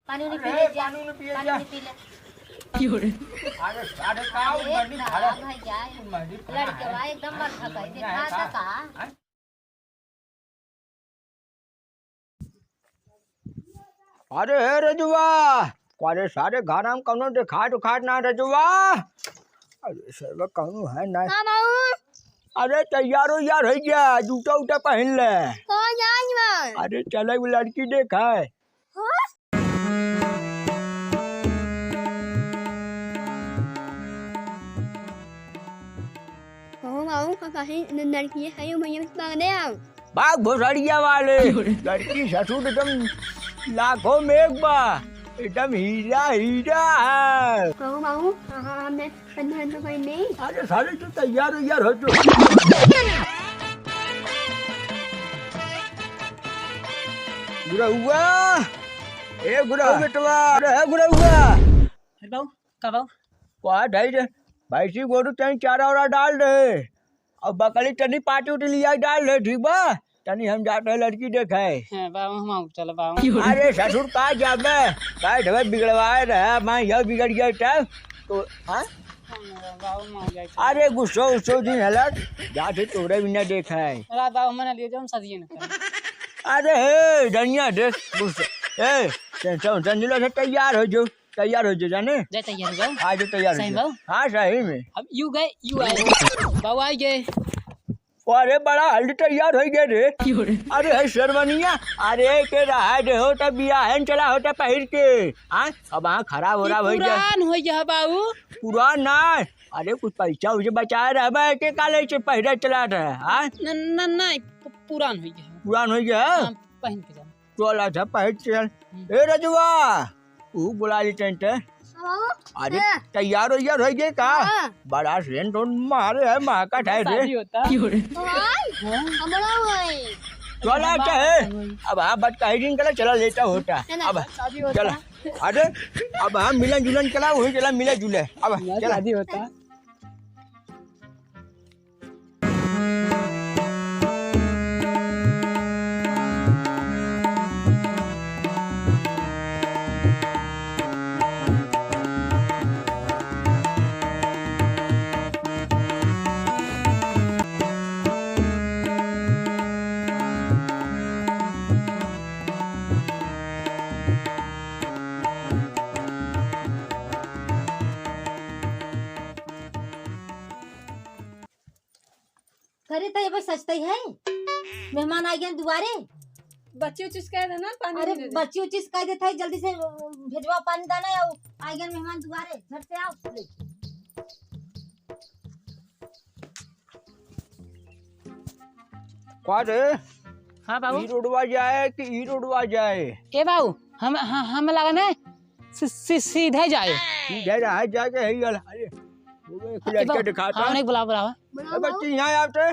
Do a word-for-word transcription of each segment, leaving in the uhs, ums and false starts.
पानी उनी पी अरे, ले जा। पानी उनी पिए पानी जा। उनी पी ले। अरे, अरे, का अरे, उमर नहीं का खा रहा? भैया, उमर नहीं खा रहा लड़के है। बा एकदम मर खा गए। नहीं देखा खाया था था। का? हैं? अरे हे रजुआ, अरे सारे घरा में कौनो देखात उखात ना रजुआ। अरे सरवा कौनो है ना। हाँ बाबू। अरे तैयार उयार होइ जा, जूता उता पहिन ले। कहाँ जाई बा? अरे चले वो लड़की देखे। हाँ? कहूँ बाबू का कहीं न-, लड़की है, यो भैया से मांगने आओ। बाग भोसड़िया वाले, लड़की ससुर एकदम लाखों में एक बा, एकदम हीरा हीरा है। कहूँ बाबू, हाँ, हाँ, हमने पंद्रह रुपए नहीं। अरे साले, तू तैयार उयार हो जो। गुरहुआ, ए गुरहुआ बेटवा, अरे है गुरहुआ। अरे बाबू, का बाबू? का ढाई रे, भैंसी गोरू तनी चारा वारा डाल दे, और बकरी तनी पाटी उटी लिया डाल दे, ठीक बा? तनी हम जात है लड़की देखे। हाँ, बाबू, हम आऊ, चलो, बाबू। अरे ससुर, का जाबे? बैठ बे, बिगड़वाए रहे, मैं यह बिगड़ गया तब। तो, हाँ? हाँ, बाबू, हम आऊ जाए। अरे गुस्सो उस्सो दिन हलत, जात है तोरे बिना देखे। अरे बाबू, मैंने लिए जो हम सदिये न करें। अरे हे, धनिया देख, गुस्सो। ए, टेंशन उंशन दिलो से तैयार हो जो, तैयार हो जो जाने। जय तैयार हो जाओ। हाँ, जो तैयार हो सही जाओ। बाबू? हाँ, सही में। अब यू गए, यू आए। बाबू आ गए। अरे बड़ा हल्दी तैयार होइ गए रे। क्यों रे? अरे है शेरवानिया, अरे के रहा दे हो त बियाहन चला होता पहिर के। हाँ, अब हाँ खराब हो ई रहा होइ गया। पुरान होइ गया बाबू। पुरान ना, अरे कुछ पैसा उसे बचाए रहबे के काले से पहिरा चला रहा है। हाँ? न, न, नहीं, पु-, पुरान होइ गया। पुरान होइ गया? हाँ, पहिन के जाना। चल अच्छा पहिर चल। हम्म। ए रजुआ, ऊ बुला ली टेंट। हाँ। अरे, हाँ। तैयार हो, यार, हो गए का? हाँ। बड़ा सेंट ओंट मारे है, महका ठाए रे। शादी होता। क्यों रे? भाई, हाँ? हमरा भाई। चला, अच्छा है। भाई। अब हाँ, बात कही दिन कला, चला लेटा होता। चला। अब, शादी होता। चला। अरे, अब हाँ, मिलन जुलन चला, वही चला, मिले जुले। अब, हमारा चला। शादी होता। करे त ये भाई सचतई है, मेहमान आ गए दुआरे। बच्ची उच्ची से कह देना, पानी अरे, दे दे। बच्ची उच्ची से कह देता है, जल्दी से भेजवा पानी दाना, या आ गए मेहमान दुआरे, झट से आओ। का रे? हाँ बाबू। ई रोडवा जाए कि ई रोडवा जाए? ए बाबू, हम, ह-, हम लगा ना सी-, सी-, सीधे जाए। सीधे रहा जाके है ये वाला। अरे, वो एक अरे लड़का बाबू, दिखाता। हाँ, उन्हें बुलाओ, बुलाओ। ए बच्ची, यहाँ आओ तो।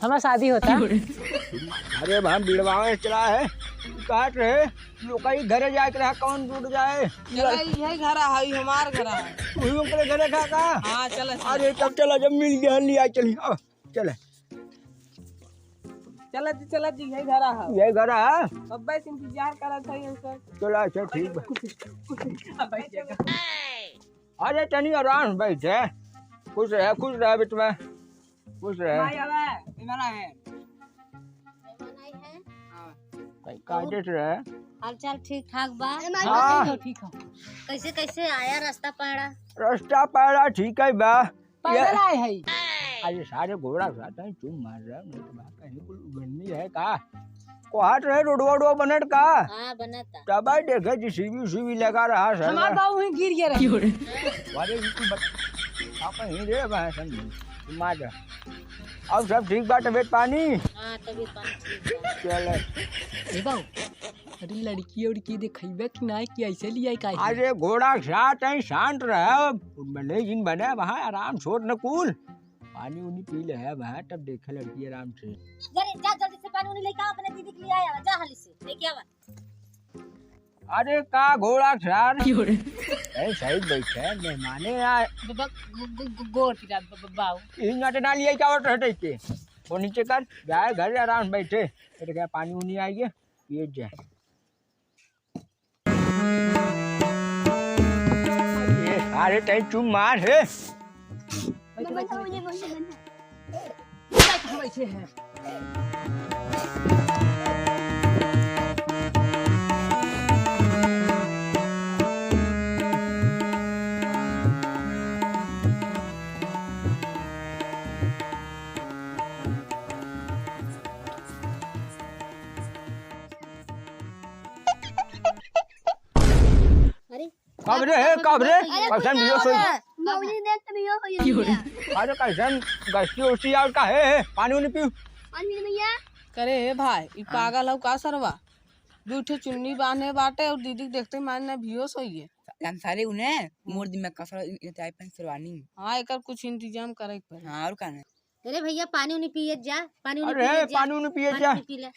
हमारा शादी होता। अरे, हम बिड़वावे चला है। काट रहे, लोग का ही घरे जाए के रहा, कौन दूर जाए? चला, यही घर है, हमार घर है। तू ही ओकरे घरे का, का? हाँ, चला, चला। अरे, तब चला, जब मिल गया, लिया चली। अब चला। चला जी, चला जी, यही घर है। यही घर है? अब बस इंतजार करत है हम सब। चला, अच्छा, ठीक बा। अब बैठ जाएगा। अरे, तनी आराम से बैठे। खुश रहे, खुश रहे बेटवा। खुश रहे। भाई, अब है, ये वाला है। हाँ। कहीं काटे से रहे। हाल चाल ठीक ठाक बा? हाँ। ठीक हो, ठीक हो। कैसे, कैसे आया रास्ता पाड़ा? रास्ता पाड़ा ठीक है बा। पैदल ये आए है। अरे सारे घोड़ा साथ हैं, चुम मार रहा है, नहीं तो बात कहीं कुल उगलनी है का? कोहाट रहे, रोडवा, रोडवा बनत का? हाँ, बनता। तब आई देखे जी, सीवी, सीवी लगा रहा सर। हमार बाबू वहीं गिर गया रहे। अरे, ये कुल बत-, आप ही रे, भाई, समझ, मार जा। अब सब ठीक बा, तबीयत पानी? हाँ, तबीयत पानी ठीक बा। चल। ए बाबू, अरे लड़की उड़की देखइबे कि नाहीं कि ऐसे लिया है काहे? अरे घोड़ा के साथ है, शांत रहे, भले जिन बने वहाँ आराम छोड़ न कुल। पानी उनी पी ले है वहाँ, तब देखे लड़की आराम से। जा रे, जा जल्दी से पानी उनी लेके आओ, अपने दीदी के लिए आया, जा हाली से, लेके आवा। अरे का घोड़ा के साथ? क्यों रे? ए, सही बैठे, मेहमाने आए। ब-, ब-, ग-, ग-, ग-, गोड़ पिरा ब-, ब-, बाऊ। यही नाटे ना लिया क्या और हटे के? वो नीचे कर, जाए घर आराम से बैठे। फिर क्या पानी उनी आइए, पिए जाए। अरे तैं चुप मार हे। बैठो, बैठो, बैठो। बैठो, बैठो। अरे, कब रे, हे, कब रे? अरे, कैसन बेहोश होई? मौली देख के बेहोश होई गया। अरे, कैसन गस्ती उस्ती और का है, हे? पानी उनी पीऊ। पानी पीऊ भैया। करे हे भाई, ई हाँ। पागल हौ का सरवा? दू ठे चुन्नी बांधे बाटे और दीदी के देखते मारे ना बेहोश होई है। हम सारे उन्हें मोर दिन में कसर, ये टाइप में शेरवानी। हाँ, एकर कुछ इंतजाम करे के पड़ी। हाँ, और का नहीं? अरे भैया, पानी उनी पिए जा, पानी उनी अरे, पिए जा। पानी उनी पिए पानी जा। उनी पी ले।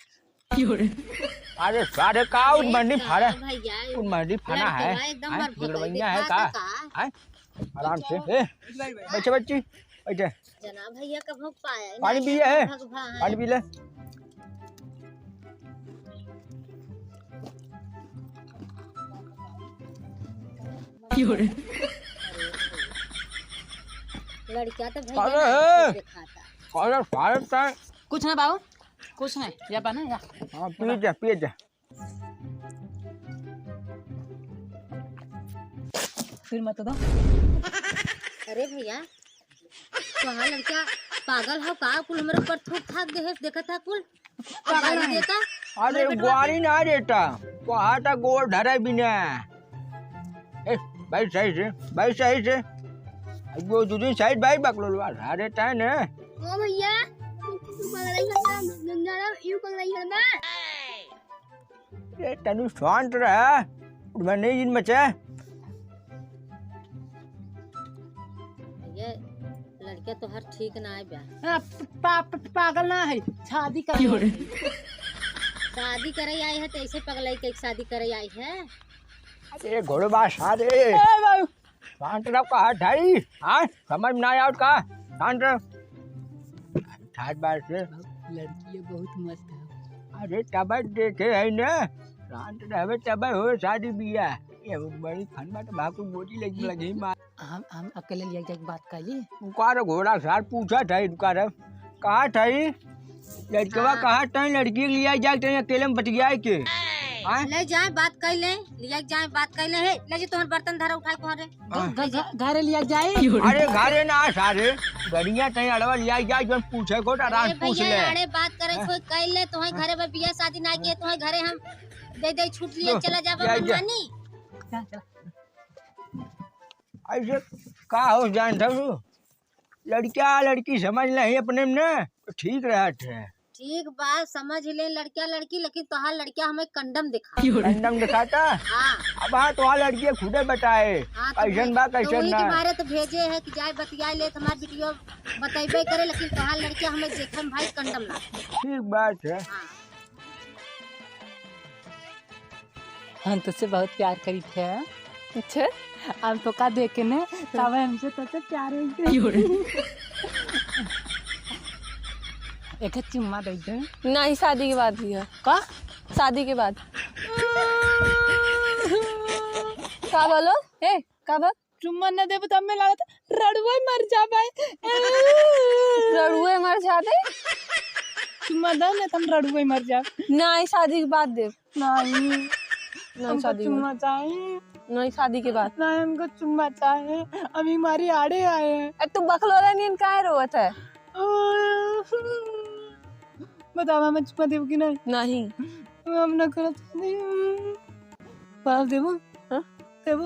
अरे सारे का उठ अरे मंडी का फाड़ा। भैया, उठ मंडी फाड़ा है। लड़कवा एकदम हैं? हमार भोतई बिगड़वैया है देखा का? था का? हैं? आराम से। ए, बैठे बच्ची, बैठे। जना भैया का भोग पाया है, पानी ना पिए है? भगवान। पानी पी ले। लड़का तो भैया अरे ना हे। दिखाता। अरे सारे तैं कुछ ना बाबू, कुछ नहीं, जा बना जा। हाँ, पिए जा, पिए जा। फिर मत दो। अरे भैया, कहाँ लड़का पागल हो का? कुल हमरे ऊपर थूक थाक दे है, देखा था कुल। अब पागल गाली है। देता, अरे हमरे बेटवा ग्वारी के। ना देता, कहा था गोड़ धरे बिना। ए, भाई सही से, भाई सही से। अब वो दू दिन सही भाई बकलोलवा, अरे तैं ने। ओ भैया, तू पगलाई करता, गंगाराम, यू पगलाई करता। ए, तनी शांत रह, उठ बा नहीं जिन बचे। ये लड़का तोहर ठीक ना आए बा। हाँ, प-, पा-, प-, पागल ना है, शादी करे। शादी करे आए है तो ऐसे पगलाई के शादी करे आए है। अरे घोड़े बास आ रे। ए, बाबू। शांत रहो, कहा ठाई? हाँ, समझ में ना आउट का? शांत रहो। ठाट बात से। लड़की ये बहुत मस्त है। अरे तब देखे है ना, शांत रहबे तब हो शादी बियाह। ये बड़ी फन बात, भाकुर बोली लगी, लगी मार। हम, हम अकेले लिया जाए बात कर ली। पुकार घोड़ा सार पूछा था, इनका रे। कहा था ई? लड़कवा हाँ। कहा था लड़की के लिया जाए, तो अकेले में बतियाए के? हाँ? ले जाए, बात कर ले, लिया जाए, बात कर ले। हे, ले जी, तोहर बर्तन धरा उठाए, कौन रे? घ-, घ-, घ-, घरे लिया जाए। अरे, घरे ना सारे, गड़िया तई अड़वा लिया जाए, जौन पूछे को, तो आराम अरे से पूछ भैया, ले। अरे, बात करे, हाँ? कोई कर ले, तोहर घरे में बियाह शादी ना किए, तोहर घरे हम दे दे छूट लिए, लो, चला जा, जा, बाबा जा। मानी। जा, चला। ऐसे का हो जानत हऊ? लड़का लड़की समझ नहीं अपने में ना, तो ठीक रहत है। ठीक बा, समझ ले लड़का लड़की, लेकिन तोहार लड़का हमें कंडम दिखा। कंडम दिखाता? हाँ। अब हाँ, तोहार लड़की खुदे बताए, हाँ, तो कैसन बा, कैसन तू ही ना। के मारे तो भेजे है कि जाए बतिया ले, हमार वीडियो बतैबे करे, लेकिन तोहार लड़का हमें देखे में भाई कंडम ना। ठीक बात है। हाँ। हम तुझसे बहुत प्यार करी थे। अच्छा? हम तो का देखे ने, तब हमसे तुझसे प्यार हो गया। एक चुम्मा दे दे। नहीं, शादी के बाद ही है। का? शादी के बाद। का बोलो? ए, का बोल? चुम्मा न देबो त हमें लागत रड़ुए मर जाबे। रड़ुए मर जाबे? चुम्मा दे न त हम रड़ुए मर जाब। नहीं, शादी के बाद देब। नहीं। नहीं, हमको शादी के बाद। चुम्मा चाही। नहीं, शादी के बाद। नहीं, हमको चुम्मा चाही। अभी हमारी आड़े आए हैं। ए, तू बकलोला नीन काहे रोवत है? बतावा, हमें चुम्मा देबो कि नहीं? नहीं। हम ना करत शादी। बाप देबो? हाँ? देबो?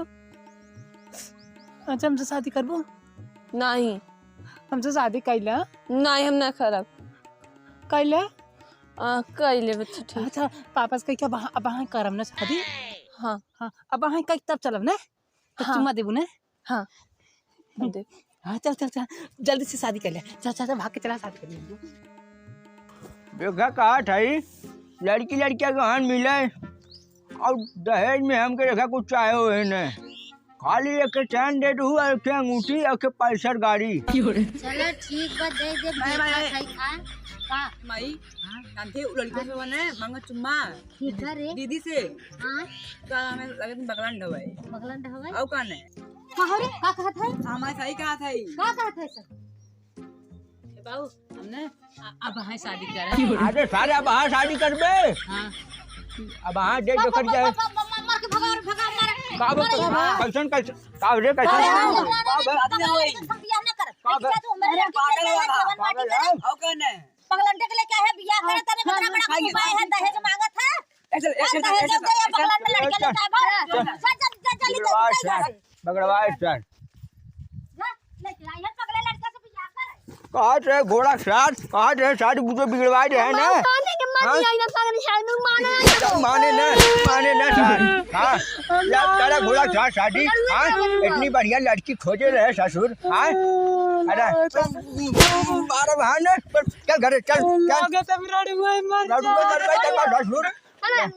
अच्छा, हमसे शादी करबो? नहीं। हमसे शादी कैला? नहीं, हम ना करब। कैला? आ, कैले बच्चा, ठीक। अच्छा, पापा से कह के अब, अब अहाँ करब ना शादी? हाँ। हाँ, अब अहाँ कह तब चलब ना? तो हाँ। चुम्मा देबो ना? हाँ। दे। हाँ, चल, चल, चल, जल्दी से शादी कर ले। चल, चल, चल, भाग के चला, शादी कर ले। देखा, कहा था ई, लड़की लड़किया के हाथ मिले और दहेज में हमके देखा कुछ चाहे हो ही नहीं, खाली एक चैन दे दू और एक अंगूठी और एक पल्सर गाड़ी। चलो ठीक बा, दे दे, बाय, बाय, देखा बाय। खाई खा। का? माई, हाँ? जानते हो, लड़का से बने मांगा चुम्मा। ठीक है रे। दीदी से। हाँ। तो हमें लगे तुम बगलन ढवाई। बगलन ढवाई? और कौन है? कहो रे, का कहत है? हाँ, मैं सही कहत है। का कहत है सर? ए बाबू, हमने अ-, अब हाँ शादी करे। अरे सारे अब हाँ शादी करबे? हाँ। अब हाँ दे दे कर जाए। मर के भगा और भगा, मार। का बे? कैसन, कैसन? का रे, कैसन? का बे? बियाह ना कर। का बे? पागल है का? पागल है? हो कौन है? पगलंटे के लेके आए हैं, बियाह करे तने कितना बड़ा उपाय है, दहेज मांगत है। ऐसे, ऐसे, दहेज ऐसे, दे, ऐसे, पगलंट लड़के लेके आए, भाग। चल, चल, चल, चल, चल, चल, चल। बगड़वा स्टैंड। जा, लेके आई है पगले लड़के से बियाह कर। कहा थे घोड़ा साथ, कहा थे साथ बुझो बिगड़वा दे है ना? माने के मत हाँ? दिया, इन्हें पगले साथ में माने ना तो। माने ना, माने ना साथ। हाँ? या तेरा घोड़ा साथ शादी, हाँ? इतनी बढ़िया लड़की खोजे रहे ससुर, हाँ? अरे, बारह बहाने, चल घरे, चल, चल। लागत अब रड़ुआ मर रड़ुआ मर जाए। गई, चल, ससुर। अरे। हाँ।